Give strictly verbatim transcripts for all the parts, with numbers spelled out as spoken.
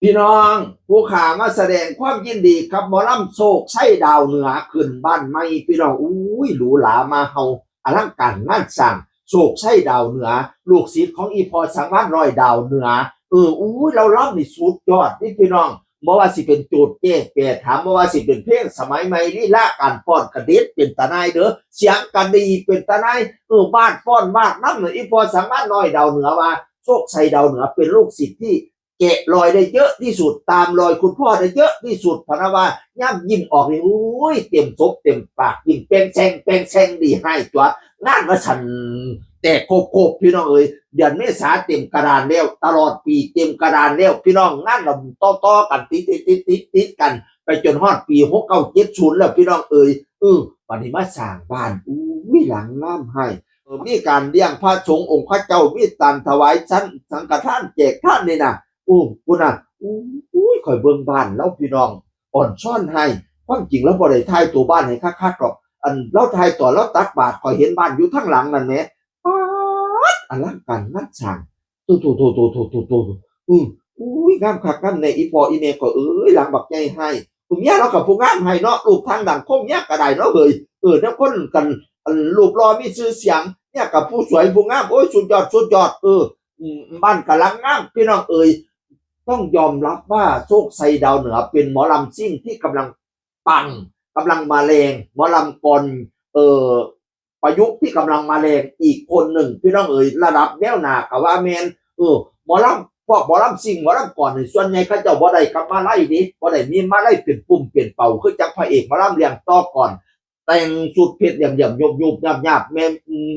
พี่น้อง ผู้ข้ามาแสดงความยินดีกับหมอลำโชคชัยดาวเหนือขึ้นบ้านใหม่ พี่น้อง อุ้ย หรูหรามาเฮา อลังการงานสร้าง โชคชัยดาวเหนือ ลูกศิษย์ของอีพ่อสังวาลย์ร้อยดาวเหนือ เออ อุ้ย ลาวลำนี่สุดยอดนี่พี่น้อง บ่ว่าสิเป็นโจทย์แก้แปดถาม บ่ว่าสิเป็นเพลงสมัยใหม่ ลีลาการฟ้อนกะเด็ดเป็นตาหน่ายเด้อ เสียงกะดีเป็นตาหน่าย เออ บาดฟ้อนบาดนำเลย อีพ่อสังวาลย์ร้อยดาวเหนือว่า โชคชัยดาวเหนือเป็นลูกศิษย์ที่ แกะรอยได้เยอะที่สุด ตามรอยคุณพ่อได้เยอะที่สุด พะนะว่า ย่ำยิ้มออกนี่ อุ้ย เต็มศบเต็มปาก ยิ้มแปงแซงแปงแซง ดีให้ตัว งานว่าสั่น แตกโคบๆ พี่น้องเอ๋ย เดือนเมษาเต็มกระดานแล้ว ตลอดปีเต็มกระดานแล้ว พี่น้อง งานเราต่อๆ กัน ติดๆๆๆๆ กัน ไปจนฮอดปีหกเก้าเจ็ดศูนย์แล้ว พี่น้องเอ๋ย เออ บัดนี้มาสร้างบ้าน อุ้ย หลังงามให้ เออ มีการเลี้ยงพระสงฆ์องค์ข้าเจ้า มีการถวายสัง สังฆทานแจกทานนี่นะ อู้ พุ้นน่ะ อู้ อุ้ย ข้อยเบิ่งบ้านลาวพี่น้อง อ่อนซ้อนให้ ความจริงลาวบ่ได้ถ่ายตัวบ้านให้คักๆดอก อันลาวถ่ายตอนลาวตักบาตร ข้อยเห็นบ้านอยู่ทางหลังนั่นแหม ป๊าด อลังการงานสร้าง โต โต โต โต โต โต โต อือ อุ้ย งามคักงามแน่ อีพ่ออีแม่ก็เอ้ย หลังบักใหญ่ให้ ผู้เมียลาวก็ผู้งามให้เนาะ รูปทางดังคมเมียก็ได้เนาะเฮ้ย เออ แนวคนกัน อันรูปหล่อมีชื่อเสียง เมียก็ผู้สวยผู้งาม โอ้ย สุดยอด สุดยอด เออ อืม บ้านกำลังงาม พี่น้องเอ๋ย ต้องยอมรับว่าโชคชัยดาวเหนือเป็นหมอลำซิ่งที่กำลังปัง กำลังมาแรง หมอลำกลอน เอ่อ ประยุกต์ที่กำลังมาแรงอีกคนหนึ่ง พี่น้องเอ๋ย ระดับแนวหน้าก็ว่าแม่น เออ หมอลำ พวกหมอลำซิ่ง หมอลำกลอนนี่ ส่วนใหญ่เขาเจ้าบ่ได้กับมาลัยเด้ บ่ได้มีมาลัยเป็นปุ่มเป็นเป่า คือจั่งพระเอกหมอลำเรื่องต่อก่อน แต่งชุดเพชรเหลี่ยมๆ ยุบๆ ยับๆ แม่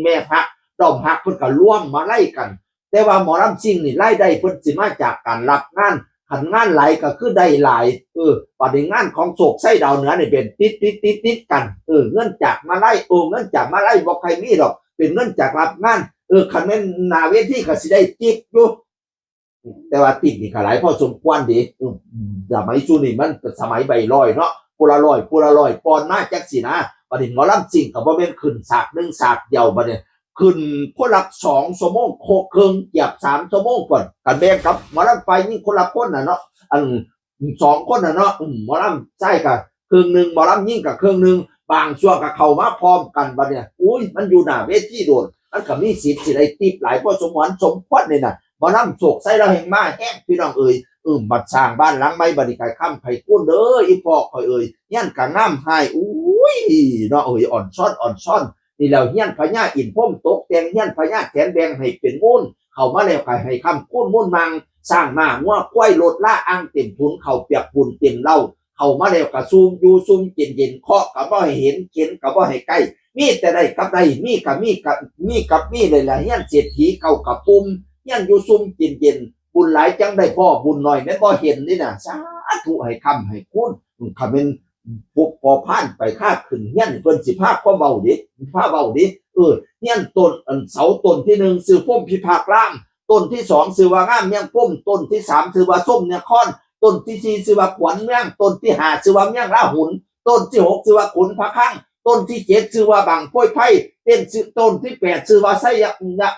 แม่ฮัก ด้อมฮัก เพิ่นก็รวมมาลัยกัน แต่ว่าหมอลำซิ่งนี่รายได้เพิ่นสิมาจากการรับงาน คันงานหลายก็คือได้หลาย เออ บัดนี้งานของโชคชัยดาวเหนือนี่เป็นติดๆๆๆ กัน เออ เงินจากมาลัย โอ้ เงินจากมาลัยบ่ค่อยมีดอก เป็นเงินจากรับงาน เออ คันแม่นหน้าเวทีก็สิได้ติปอยู่ แต่ว่าติปนี่ก็หลายพอสมควรเด้ เออ สมัยซุนี่มันสมัยใบร้อยเนาะ ผู้ละร้อย ผู้ละร้อย ปอนมาจั่งซี้นะ บัดนี้หมอลำซิ่งก็บ่แม่นขึ้นฉากหนึ่งฉากเดียว บัดนี้ขึ้นคนละสองชั่วโมง โค เคิ่ง เกือบสามชั่วโมงก่อน กันแบ่งกับหมอลำฝ่ายหญิงคนละคนน่ะเนาะ อัน สองคนน่ะเนาะ อืม หมอลำชายก็เคิ่งหนึ่ง หมอลำหญิงก็เคิ่งหนึ่ง บางช่วงก็เข้ามาพร้อมกัน บัดเนี่ย อุ้ย มันอยู่หน้าเวทีโดน มันก็มีสิทธิ์สิได้ติปหลายพอสมควร สมควรเลยน่ะ หมอลำโชคชัยลาวแฮงมาแฮง พี่น้องเอ๋ย อืม บัดสร้างบ้านหลังใหม่ บัดนี้ก็ค้ำไผคูณเด้อ อีพ่อข้อยเอ๋ย เฮือนก็งามให้ อุ้ย เนาะเอ๋ย อ่อนซ้อน อ่อนซ้อน นี่แล้วเฮือนพญาอินทร์พรหม ตกแต่งเฮือนพญาแถน แบ่งให้เป็นมูล เข้ามาแล้วก็ให้ค้ำคูณมูลมัง ช้างม้างัวควาย รถลาอ่างเต็มถุง ข้าวเปียกปูนเต็มเหล้า เข้ามาแล้วก็ซุ่มอยู่ซุ่มกินเย็น เคาะก็บ่ให้เห็น เข็นก็บ่ให้ใกล้ มีแต่ได้กับได้ มีก็มีกับ มีกับมีเลยล่ะ เฮือนเศรษฐีเก่ากับปุ่ม เฮือนอยู่ซุ่มกินเย็น บุญหลายจั่งได้พ้อ บุญน้อยแม่นบ่เห็นนี่น่ะ สาธุ ให้ค้ำให้คูณ อืม คันแม่นพวกพอพานไปค้าขึ้นเฮือน เพิ่นสิพาความเว้าเด้ พาเว้าเด้ เออ เฮือนต้น อันเสาต้นที่หนึ่งชื่อพรหมพิภาคราม ต้นที่สองชื่อว่างามเมืองพรหม ต้นที่สามชื่อว่าส้มนคร ต้นที่สี่ชื่อว่าขวัญเมือง ต้นที่ห้าชื่อว่าเมืองลาหุน ต้นที่หกชื่อว่าขุนพระคลัง ต้นที่เจ็ดชื่อว่าบังโพยไพร ต้นชื่อ ต้นที่แปดชื่อว่าไชย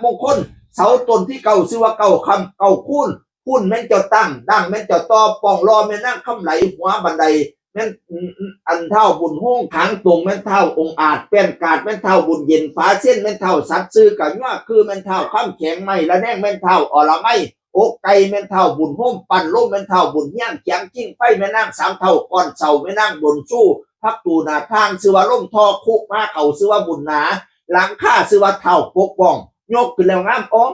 มงคล เสาต้นที่เก้าชื่อว่าเก้าคำเก้าคูณ คูณแม่นเจ้าตั้ง ดังแม่นเจ้าต่อ ป้องหล่อแม่นนางคำไหล หัวบันไดแม่น อืม อืม อันท้าวบุญโฮง ขางตรงแม่นท้าวองอาจ แป้นกาดแม่นท้าวบุญเย็น ฝาเส้นแม่นท้าวสัตย์ซื่อ กะยั่วคือแม่นท้าวคำแข็ง ไม้ระแนงแม่นท้าวอรไมย อกไก่แม่นท้าวบุญโฮม ปั้นลมแม่นท้าวบุญเฮียง เขียงคิงไฟแม่นนางสามเฒ่า ก้อนเสาแม่นนางบุญสู้ ผักตูหน้าทางชื่อว่าลมทอ คุมาเขาชื่อว่าบุญหนา หลังคาชื่อว่าท้าวปกป้อง ยกขึ้นแล้วงามอ่อง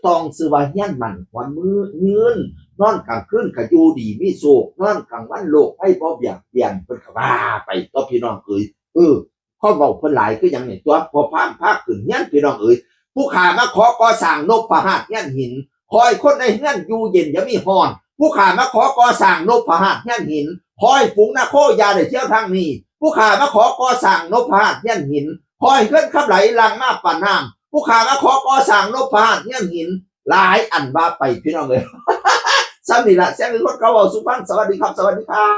ต่อง ชื่อว่าเฮียนมั่นขวัญมือยืน นอนกลางคืนก็อยู่ดีมีโชค นอนกลางวันโรคภัยบ่เบียดเบียน เพิ่นก็ว่าไปต่อ พี่น้องเอ๋ย เออ ความเว้าเพิ่นหลายคือหยังนี่ ตัวพอพานพาขึ้นเฮียน พี่น้องเอ๋ย ผู้ข้ามาขอก่อสร้างนพพระหัตถ์เฮียนหิน ขอให้คนในเฮือนอยู่เย็นอย่ามีฮ้อน ผู้ข้ามาขอก่อสร้างนพพระหัตถ์เฮียนหิน ขอให้ฝูงนาโคอย่าได้เที่ยวทางนี้ ผู้ข้ามาขอก่อสร้างนพพระหัตถ์เฮียนหิน ขอให้เฮือนคำไหลหลั่งมาปานน้ำ ผู้ข้ามาขอก่อสร้างนพพระหัตถ์เฮียนหิน หลายอันว่าไป พี่น้องเอ๋ย ส่ำนี้ล่ะ แซงเป็นคนเขาเว้าสู่ฟัง สวัสดีครับ สวัสดีครับ